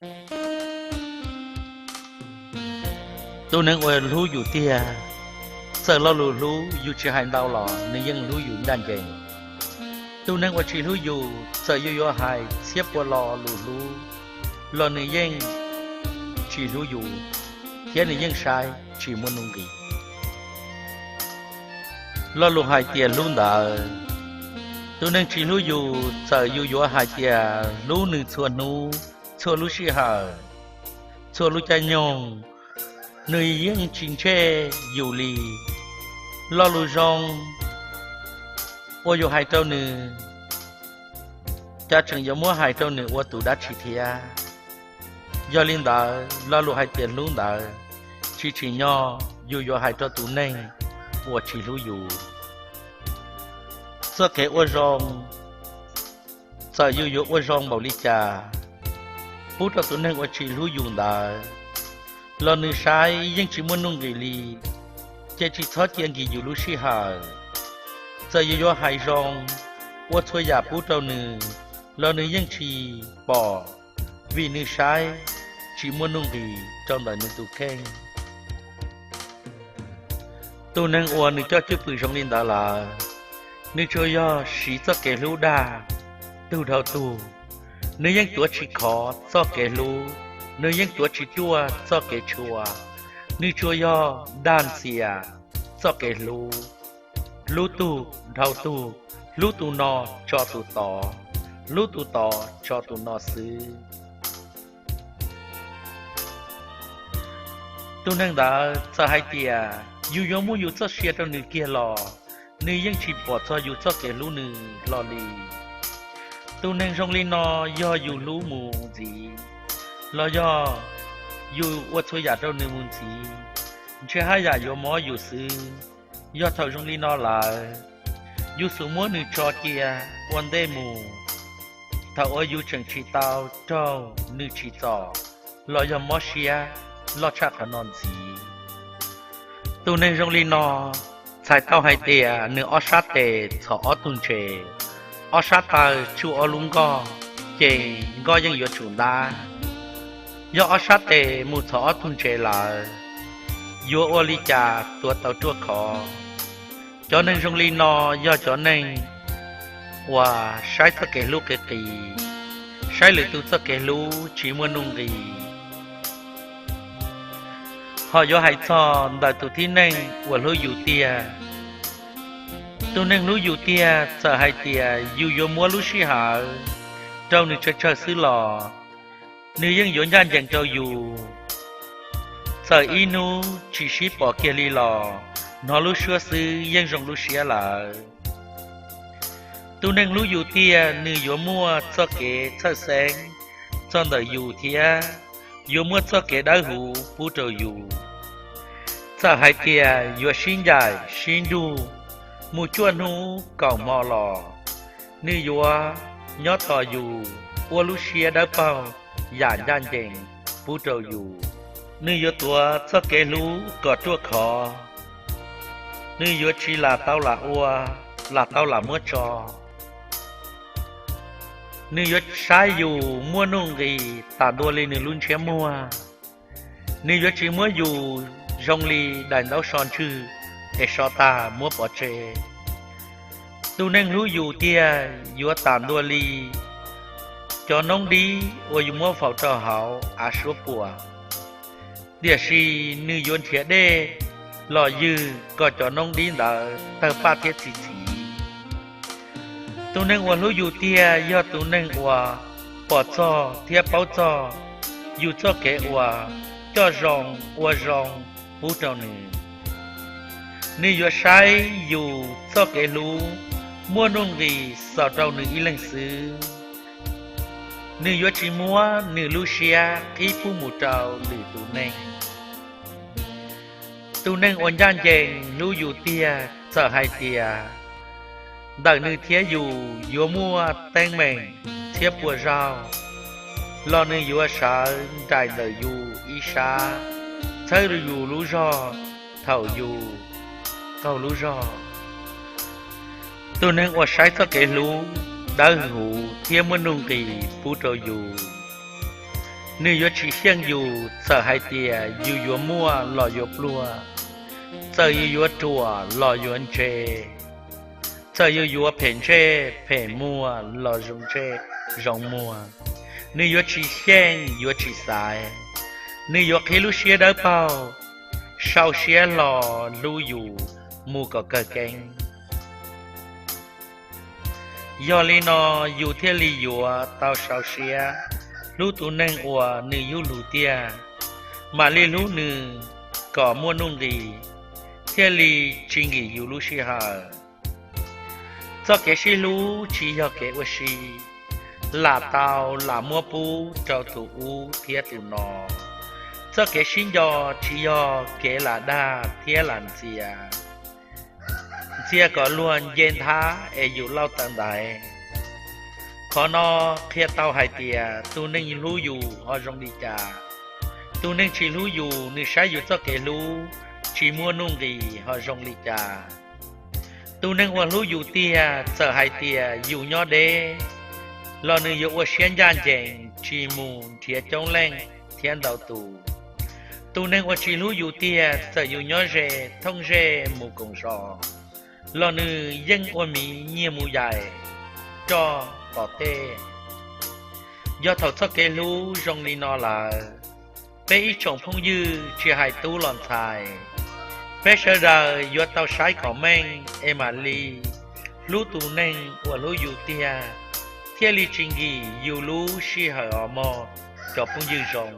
Tus neeg uas hlub yus tiag, txawm lo lus hlub yus tsis hais ntau los nws yeej hlub yus ncaj ncees. Tus neeg uas tsis hlub yus, txawm yus yuav hais txhiab pua lo lus hlub los nws yeej tsis hlub yus, thiab nws yeej saib tsis muaj nuj nqis. Lo lus hais tias hlub ntawd, tus neeg tsis hlub yus, txawm yus yuav hais tias hlub nws txhua hnub txhua lub sij hawm, txhua lub caij nyoog, nws yeej tsis ntsej yus li. Lo lus zoo uas yus hais rau nws, cas tseem yuav muab hais rau nws ua tus dab tsi thiab? Yog li ntawd, lo lus hais tias hlub ntawd, tsis tsim nyog yus yuav hais rau tus neeg uas tsis hlub yus. Txoj kev ua zoo, txawm yus yuav ua zoo npaum li cas pub rau tus neeg uas tsis hlub yus ntawd, los nws saib yeej tsis muaj nuj nqis li, ces tsis txhob cia nkim yus lub sij hawm. Txawm yus yuav hais zoo, ua txhua yam pub rau nws, los nws yeej tsis pom, vim nws saib tsis muaj nuj nqis rau ntawm nws tus kheej. Tus neeg uas nws coj cwj pwm zoo li ntawd lawm, nws tsuas yog siv txoj kev hlub dag tug dhau tug. Nws yeej tuav tsis khov txoj kev hlub, nws yeej tuav tsis ruaj txoj kev tshua. Nws tsuas yog dag ntxias txoj kev hlub, hlub tug dhau tug, hlub tus no tso tus tod, hlub tus tod tso tus no xwb. Tus neeg ntawd txawm hais tias yus yuav muab yus txoj sia rau nws kiag los nws yeej tsis pom txog yus txoj kev hlub nws hlo li. Tus neeg zoo li no yog yus hlub mus ntxiv, los yog yus ua txhua yam rau nws mus ntxiv, ntshe haj yam yuav mob yus xwb. Yog thaum zoo li no lawm, yus xub muab nws tso cia ua ntej mus, thaum uas yus tseem tsis tau raug nws tsim txom los yog mob siab loj tshaj qhov no ntxiv. Tus neeg zoo li no txhais tau hais tias nws ob sab tes txhos ob tug ntses, ob sab taw tsuj ob lub nkoj, ces nkoj yeej yuav tsum ntab. Yog ob sab tes mus txhos ob tug ntses lawm, yuav ua li cas tuav tau ruaj khov? Cov neeg zoo li no yog cov neeg uas saib txoj kev hlub qis qis, saib lwm tus txoj kev hlub tsis muaj nuj nqis. Ho yuav hais txog ntawm tus tib neeg uas hlub yus tiag, tus neeg hlub yus tiag txawm hais tias yus yuav muab lub sij hawm rau nws tsawg tsawg xwb los nws yeej yuav ncaj ncees rau yus. Txawm ib hnub tsis sib pom kiag li los hnov lub suab xwb yeej zoo lub siab lawm. Tus neeg hlub yus tiag nws yuav muaj txoj kev txhawj xeeb txog ntawm yus thiab yuav muaj txoj kev dawb huv pub rau yus. Txawm hais tias yuav sib ncaim sib nrug mus cuaj hnub kaum hmo los nws yuav nyob tos yus, ua lub siab dawb paug yam ncaj ncees pub rau yus. Nws yuav tuav txoj kev hlub kom ruaj khov, nws yuav tsis lam tau lam ua, lam tau lam muab tso. Nws yuav saib yus muaj nuj nqis tas ntua li nws lub ntshiab muag. Nws yuav tsis muab yus zoo li daim ntaub so ntswg es so tag muab pov tseg. Tus neeg hlub yus tiag yuav tas ntua li cov noob dib uas yus muab faus rau hauv av suab puam, tiam sis nws yuav nrhiav dej los ywg kom cov noob dib ntawd tawg paj thiab txi txiv. Tus neeg uas hlub yus tiag yog tus neeg uas pom txog thiab paub txog yus txoj kev uas coj zoo ua zoo pub rau nws. Nws yuav saib yus txoj kev hlub muaj nuj nqis xaus rau nws ib leeg xwb. Nws yuav tsis muab nws lub siab qhib pub mus rau lwm tus neeg. Tus neeg uas ncaj ncees hlub yus tiag txawm hais tias ntawm nws thiab yus yuav muaj teeb meem txhiab pua zaug los nws yuav sawv nraim ntawm yus ib sab, txhawb yus lub zog thaum yus qaug lub zog. Tus neeg uas saib txoj kev hlub dawb huv thiab muaj nuj nqis pub rau yus, Nws yuav tsis xyeej yus txawm hais tias yus yuav muaj los yuav pluag, txawm yus yuav ruam los yuav ntse, txawm yus yuav phem ntsej phem muag los zoo ntsej zoo muag. Nws yuav tsis xyeej, yuav tsis xaiv. Nws yuav qhib lub siab dawb paug, sau siab hlo hlub yus mus kom kawg keeb. Yog li no yus thiaj li yuav tau sau siab hlub tus neeg uas nws yug lug tiag, mam li hlub nws kom muaj nuj nqis, thiaj li tsis nkim yus lub sij hawm. Txoj kev sib hlub tsis yog kev ua si, lam tau lam muab pub rau tus ub thiab tus no. Txoj kev sib nco tsis yog kev lam dag thiab lam ntxias, ntxias kom luag nce nthab es yus lauj tawv ntaiv. Qhov no qhia tau hais tias tus neeg hlub yus ho zoo li cas. Tus neeg tsis hlub yus, nws saib yus txoj kev hlub tsis muaj nuj nqis ho zoo li cas. Tus neeg uas hlub yus tiag, txawm hais tias yus nyob deb los nws yuav ua siab ncaj ncees tsis mus nrhiav coob leej thiab ntau tus. Tus neeg uas tsis hlub yus tiag, txawm yus nyob ze thooj zej mus koom zos los nws yeej ua miv nyiag mus yaim roj tom tej. Yog thaum txoj kev hlub zoo li no lawm, peb ib tsoom phooj ywg tsis hais tub los ntxhais, peb sawv daws yuav tau saib kom meej es mam li hlub tus neeg uas hlub yus tiag, thiaj li tsis nkim yus lub sij hawm os mog cov phooj ywg zoo.